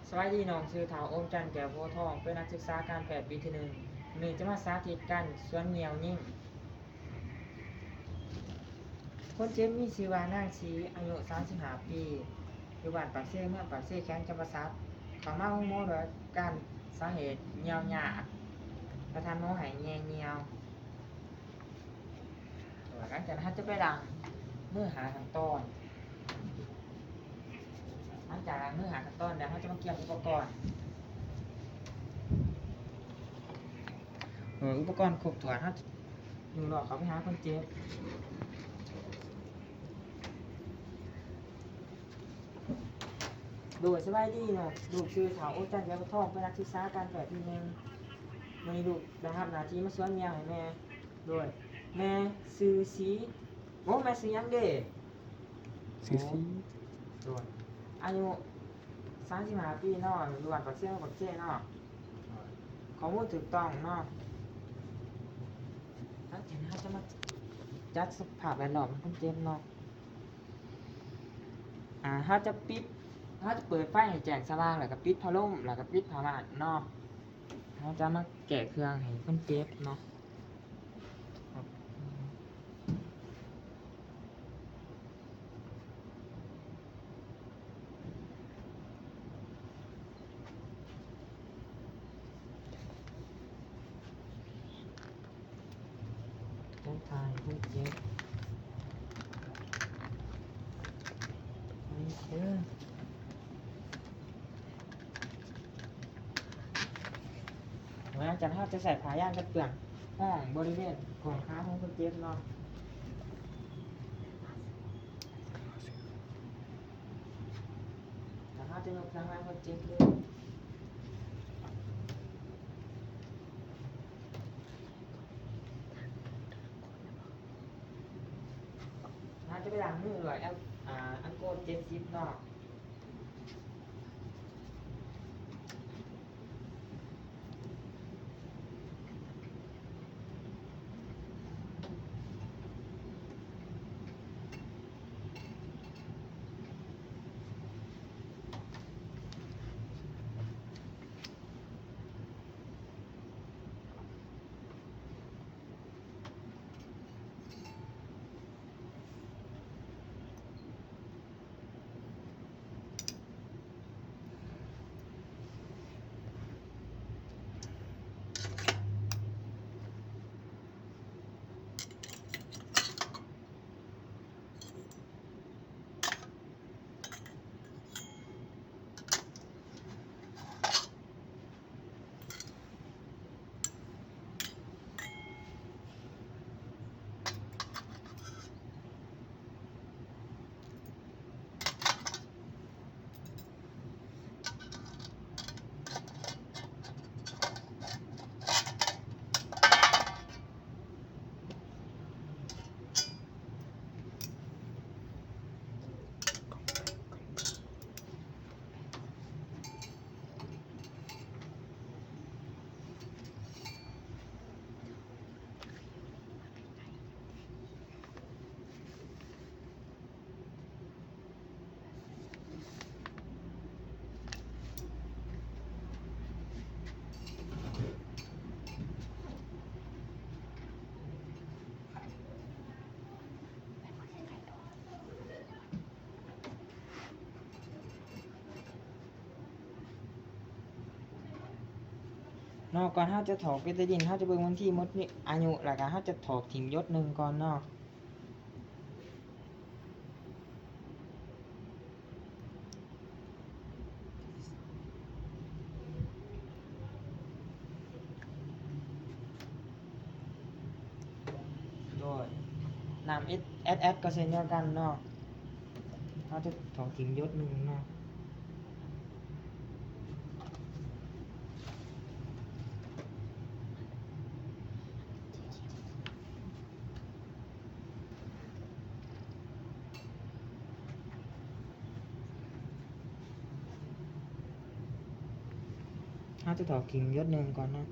ສະບາຍດີນ້ອງ, ຊື່ທ້າວ ໂອມຈັນ ແກ້ວໂພທອງ, ເປັນນັກສຶກສາການແພດປີທີໜຶ່ງ. ມື້ນີ້ຈະມາສາທິດການສວນຍ່ຽວຍິງ. ຄົນເຈັບມີຊື່ວ່ານາງສີ ອາຍຸສາມສິບຫ້າປີ ຢູ່ບ້ານປາກເຊ ເມືອງປາກເຊ ແຂວງຈຳປາສັກ. ເຂົ້າມາໂຮງໝໍດ້ວຍການສາເຫດຍ່ຽວຍາກ ແລະ ທ່ານໝໍໃຫ້ແຍ່ຍ່ຽວ. ຫຼັງຈາກນັ້ນເຮົາຈະໄປລ້າງມືຫ້າຂັ້ນຕອນ. ຫຼັງຈາກລ້າງມືຫ້າຂັ້ນຕອນແລ້ວ ເຮົາຈະມາກຽມອຸປະກອນ. ເມື່ອອຸປະກອນຄົບຖ້ວນ ເຮົາຈະຍູ້ລອກເຂົ້າໄປຫາຄົນເຈັບ. ໂດຍ ສະບາຍດີເນາະ, ລູກຊື່ທ້າວ ໂອຈັນ ແກ້ວທອງ ເປັນນັກສຶກສາການແພດປີໜຶ່ງ. ມື້ນີ້ລູກໄດ້ຮັບໜ້າທີ່ມາສວນຍ່ຽວໃຫ້ແມ່. ໂດຍ ແມ່ຊື່ສີ ໂອ້ ແມ່ຊື່ຫຍັງເດ? ຊື່ສີ. ໂດຍ ອາຍຸສາມສິບຫ້າປີເນາະ, ຢູ່ບ້ານປາກເຊ ເມືອງປາກເຊເນາະ. ໂດຍ ຂໍ້ມູນຖືກຕ້ອງເນາະ. ຫຼັງຈາກນັ້ນເຮົາຈະມາຈັດສະພາບແວດລ້ອມໃຫ້ຄົນເຈັບເນາະ. ອາ ເຮົາຈະປິດ ເຮົາຈະເປີດໄຟໃຫ້ແຈ້ງສະຫວ່າງ ແລ້ວກໍປິດພັດລົມ ແລ້ວກໍປິດຜ້າມ່ານເນາະ. ເຮົາຈະມາແກະເຄື່ອງໃຫ້ຄົນເຈັບເນາະ. ຕ້ອງຖ່າຍຮູບເກັບໄວ້ເດີ. ຫຼັງຈາກນັ້ນເຮົາຈະໃຊ້ຜ້າຢາງກັນເປື້ອນຮອງບໍລິເວນແຂນຂາຂອງຄົນເຈັບເນາະ. ແລ້ວເຮົາຈະຍົກທາງຫຼັງຄົນເຈັບເລີຍ. ເຮົາຈະໄປລ້າງມືດ້ວຍແອລ ອາ ແອລໂກເຈັດສິບເນາະ. ເນາະ ກ່ອນເຮົາຈະຖອກເບຕາດິນ ເຮົາຈະເບິ່ງວັນທີໝົດອາຍຸ ແລ້ວກະເຮົາຈະຖອກຖິ້ມຢົດໜຶ່ງກ່ອນເນາະ. ໂດຍ ນ້ຳແອັດແອັດກໍເຊັ່ນດຽວກັນເນາະ ເຮົາຈະຖອກຖິ້ມຢົດໜຶ່ງເນາະ. ເຮົາຈະຖອກຖິ້ມຢົດໜຶ່ງກ່ອນເນາະ.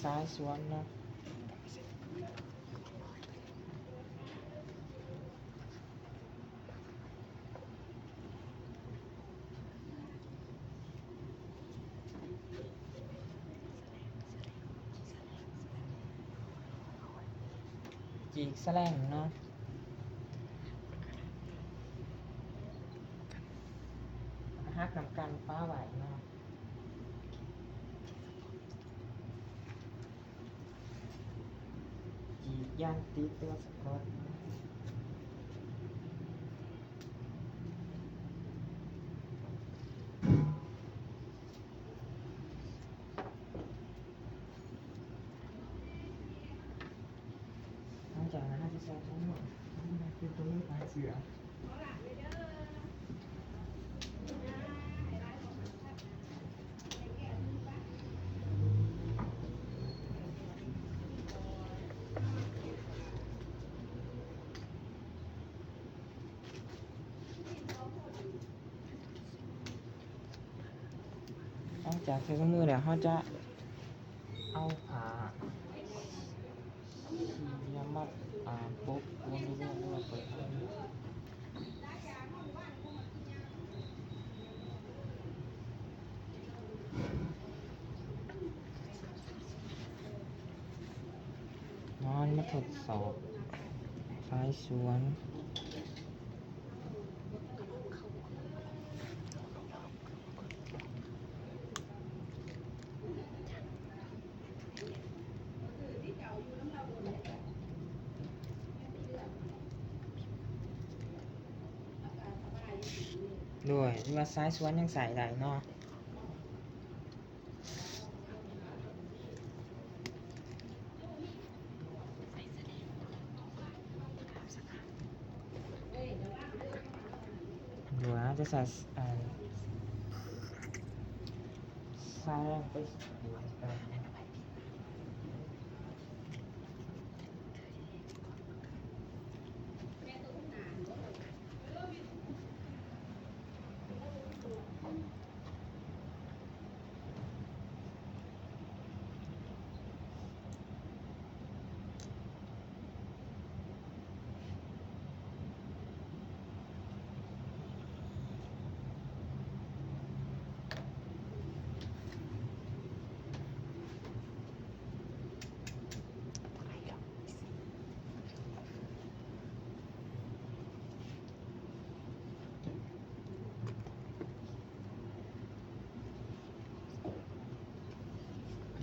ຊາຍສວນເນາະ. ຈີກສະແລງເນາະ. ຫັກນຳກັນປະໄວ້ເນາະ. ຈີກຢ່າງຕິດຕົວສະກອດ. ຫຼັງຈາກນັ້ນເຮົາຈະໃສ່ຖົງໜວດ ເປັນຕົວນີ້ຂອງເສືອ. ຫຼັງຈາກໃສ່ຖົງມືແລ້ວ ເຮົາຈະເອົາຜ້າ ທີ່ນຳມາ ອ່າ ປົກ ນອນມາທົດສອບຊາຍສວນ. ໂດຍ ຫຼືວ່າຊາຍສວນຍັງໃຊ້ໄດ້ເນາະ. ຫຼືວ່າຈະໃສ່ ອ່າ ໃສ່ໄປ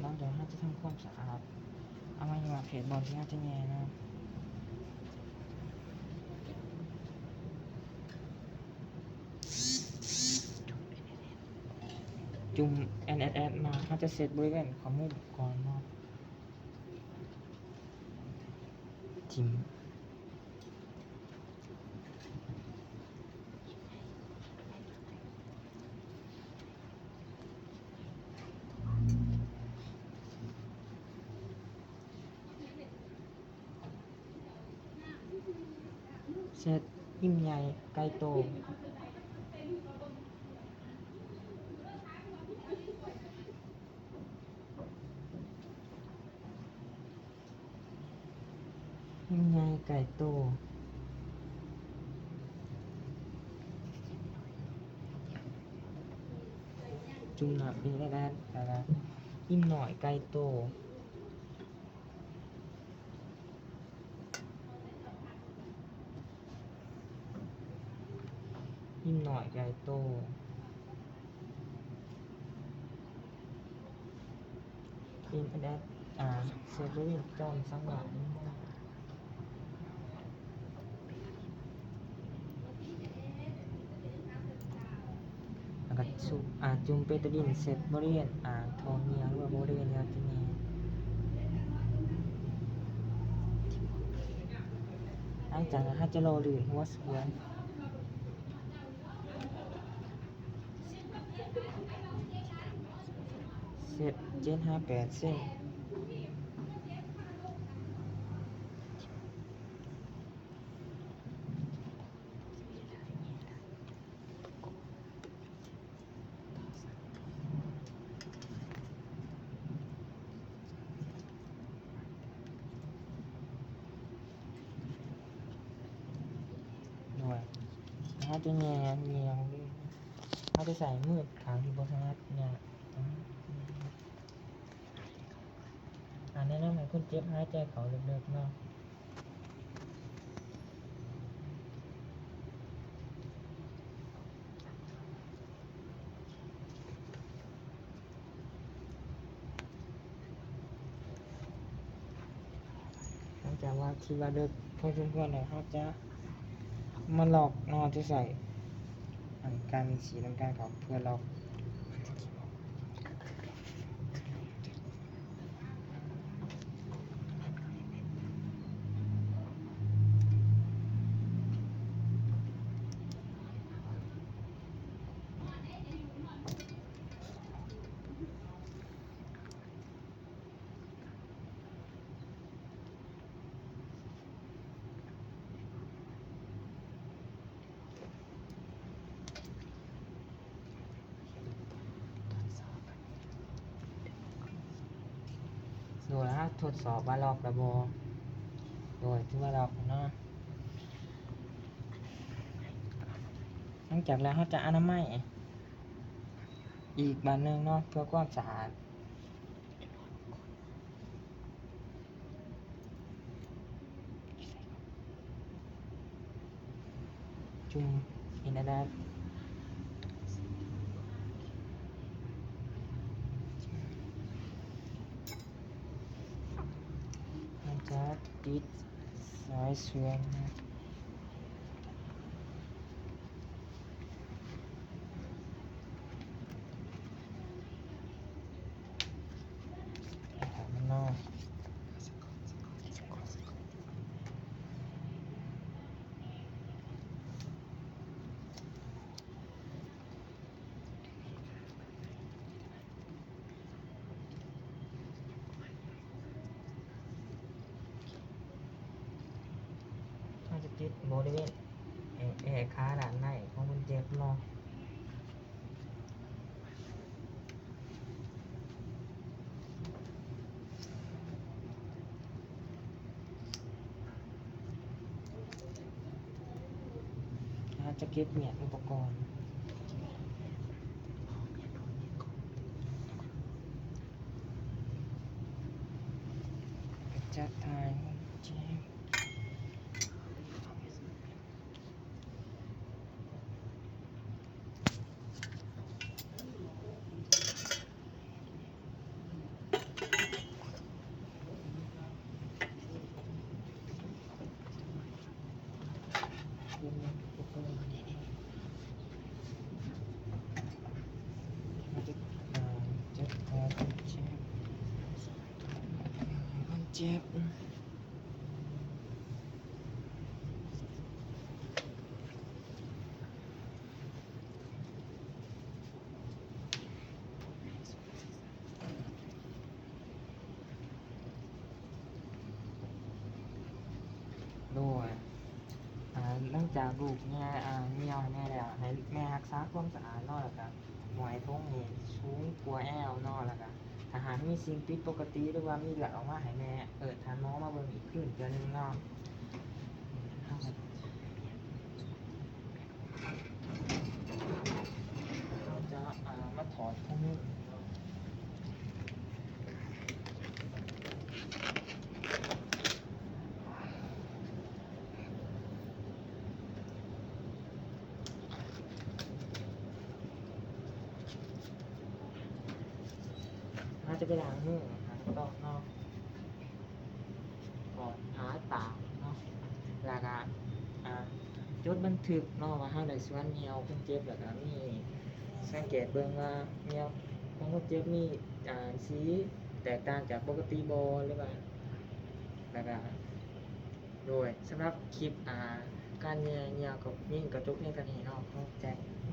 ຫຼັງຈາກນັ້ນເຮົາຈະທຳຄວາມສະອາດອະໄວຍະວະເພດບ່ອນທີ່ເຮົາຈະແຍ່ເນາະ. ຈຸ່ມເອັນເອັສເອັສມາ ເຮົາຈະເຊັດບໍລິເວນຂອງມຸມກ່ອນເນາະ. ຖິ້ມ. ເຊັດ ອີ່ມໃຫຍ່ໄກ່ໂຕ. ອີ່ມໃຫຍ່ໄກ່ໂຕ. ຈຸ່ມນ້ຳອີກແລ້ວ ແລ້ວກໍອີ່ມນ້ອຍໄກ່ໂຕ. ອີ່ມນ້ອຍໄກ່ໂຕ. ເອັນເອັສ ອ່າ ເຊັດບໍລິເວນຈອມສັງວາດ. ແລ້ວກໍຊຸບ ອ່າ ຈຸ່ມເປຕາດິນເຊັດບໍລິເວນ ອ່າ ທໍ່ເຫຍື້ອ ຫຼືວ່າບໍລິເວນເຫຍື້ອທີ່ມີ. ຫຼັງຈາກນັ້ນເຮົາຈະຫຼໍ່ລື່ນຫົວສະເກືອນ. ເຊັດ ເຈັດຫາແປດເຊັນ. ເຮົາຈະແຍ່ວ ແຍ່ວ ເຮົາຈະໃຊ້ມືຂ້າງທີ່ບໍ່ຖະໜັດແຍ່ວ. ອາ ແນະນຳໃຫ້ຄົນເຈັບຫາຍໃຈເຂົ້າເລິກໆເນາະ. ຫຼັງຈາກວ່າຄິດວ່າເລິກພໍສົມຄວນແລ້ວ ເຮົາຈະມາລັອກເນາະ, ຈະໃຊ້ອັນກັນສີນ້ຳຕານເຂົ້າເພື່ອລັອກ. ໂດຍ ເຮົາທົດສອບວ່າລັອກແລ້ວບໍ່? ໂດຍ ຖືວ່າລັອກແລ້ວເນາະ. ຫຼັງຈາກນັ້ນເຮົາຈະອະນາໄມອີກບາດໜຶ່ງເນາະ ເພື່ອຄວາມສະອາດ. ຈຸ່ມເຫັນແລ້ວ ມັນຈະຕິດສາຍສ່ວນ. ເຮົາຈະຕິດບໍລິເວນແອ ແອຂາດ້ານໃນຂອງຄົນເຈັບເນາະ. ເຮົາຈະເກັບມຽດອຸປະກອນ ຈັດຖ່າຍ ເຈັບ ເຈັບ ເຈັບ ເຈັບ. ໂດຍ ອາ ຫຼັງຈາກລູບແຍ່ ອາ ຍ່ຽວໃຫ້ແມ່ແລ້ວ ໃຫ້ແມ່ຮັກສາຄວາມສະອາດເນາະ ແລ້ວກະຫ້ອຍຖົງໃຫ້ສູງກວ່າແອວເນາະ ແລ້ວກະ ຖ້າຫາກມີສິ່ງຜິດປົກກະຕິ ຫຼືວ່າມີເລືອດອອກມາໃຫ້ແມ່ເອີ້ນທ່ານໝໍມາເບິ່ງອີກຄືນເທື່ອໜຶ່ງເນາະ. ເຮົາຈະ ເຮົາຈະ ອາ ມາຖອດຖົງເງິນເນາະ. ເຮົາຈະໄປລ້າງມື ລ້າງຕອນເນາະ ຖອດຜ້າຕາກເນາະ ແລ້ວກະ ອາ ຈົດບັນທຶກເນາະວ່າເຮົາໄດ້ສ່ວນຍ່ຽວຄົນເຈັບ ແລ້ວກະມີສັງເກດເບິ່ງວ່າຍ່ຽວຂອງຄົນເຈັບມີ ອາ ສີແຕກຕ່າງຈາກປົກກະຕິບໍ່ ຫຼືວ່າ ແລ້ວກະ ໂດຍ ສຳລັບຄລິບ ອາ ການແຍ່ຍ່ຽວກໍມີ ກໍຈົບພຽງເທົ່ານີ້ເນາະ ຂອບໃຈ.